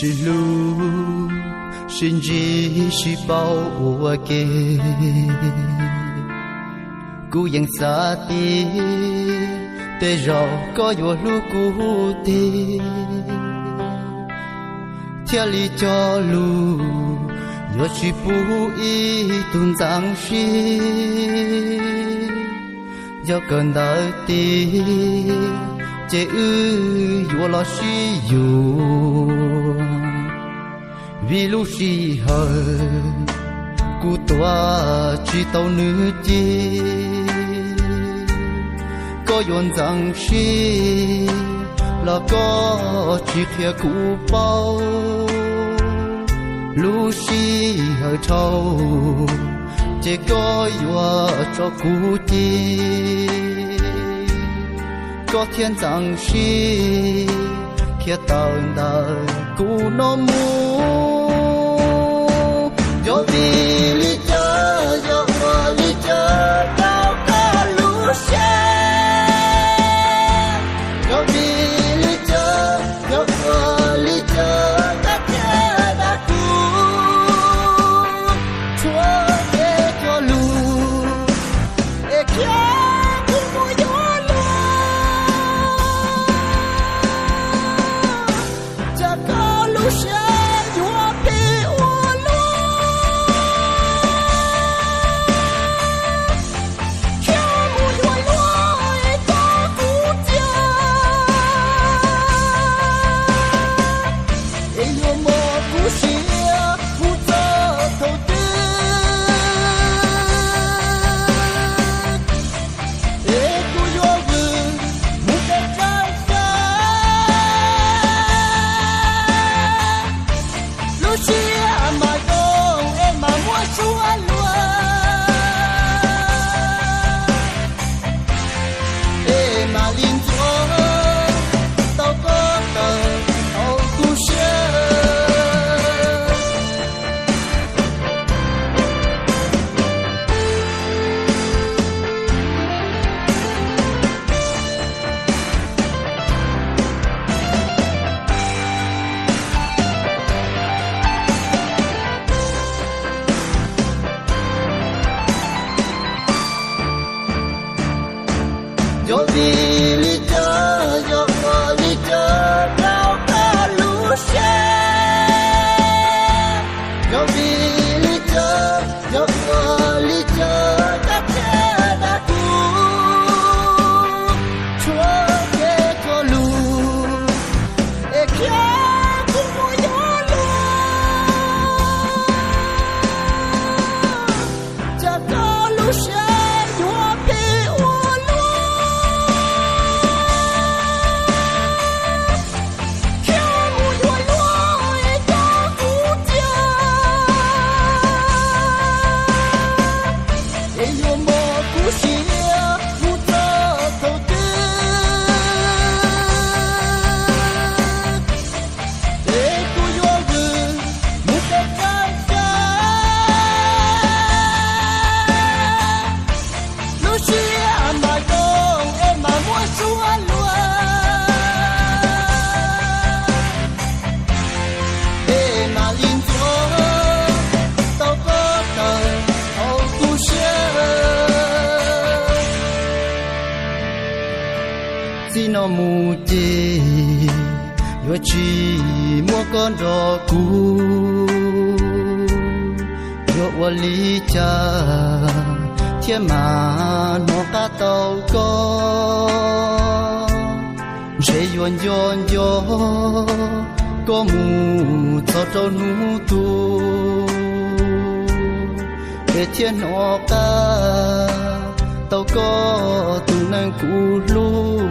Sib hlub, sib ntsib, sib paub ua ke. Kuv yeej xav tias tej zaum koj yuav hlub kuv tiag, thiaj li cog lus yuav tsis pub ib tug ntxeev siab. Yog kawm ntawv tiag ces wb yuav los sib yuav, vim lub sij hawm kuv tuav tsis tau nws ci. Koj yuav ntxeev siab los koj tsis qhia kuv paub. Lub sij hawm dhau ces koj yuav tso kuv ci, koj thiaj ntxeev siab khiav tawm ntawm kuv no mus. Yog vim li cas, yog ua li cas rau koj lub siab? Yog vim li cas, yog ua li cas koj thiaj dag kuv, tshuav kev cog lus es khiav kuv mus yuav luag? Cas koj lub siab yuav pib ua luaj, khiav mus yuav luag es coj kuv cia, es yuav muab kuv siav mus txog thaum twg? Es kuv yuav vwm mus pem tsawg xyoo, lub siab mas zoo es mas muaj suab luag, es mam li ntxuav tau koj tawm hauv kuv siab. Yog vim li cas, yog ua li cas rau koj lub siab? Yog vim li cas, yog ua li cas koj thiaj dag kuv, tshuav kev cog lus es khiav kuv mus yuav luag? Cas koj lub siab yuav pib ua luaj, khiav mus yuav luag es coj kuv cia, es yuav muab kuv siav mus txog thaum twg? Es kuv yuav vwm mus pem tsawg xyoo, lub siab mas zoo es mas muaj suab luag, es mam li ntxuav tau koj tawm hauv kuv siab. Txij no mus ces yuav tsis muaj koj nrog kuv, yuav ua li cas thiaj mam hnov qab tau koj? Ntshe yuav nco nco koj mus txog rau hnub tuag, es thiaj hnov qab tau koj tus neeg kuv hlub.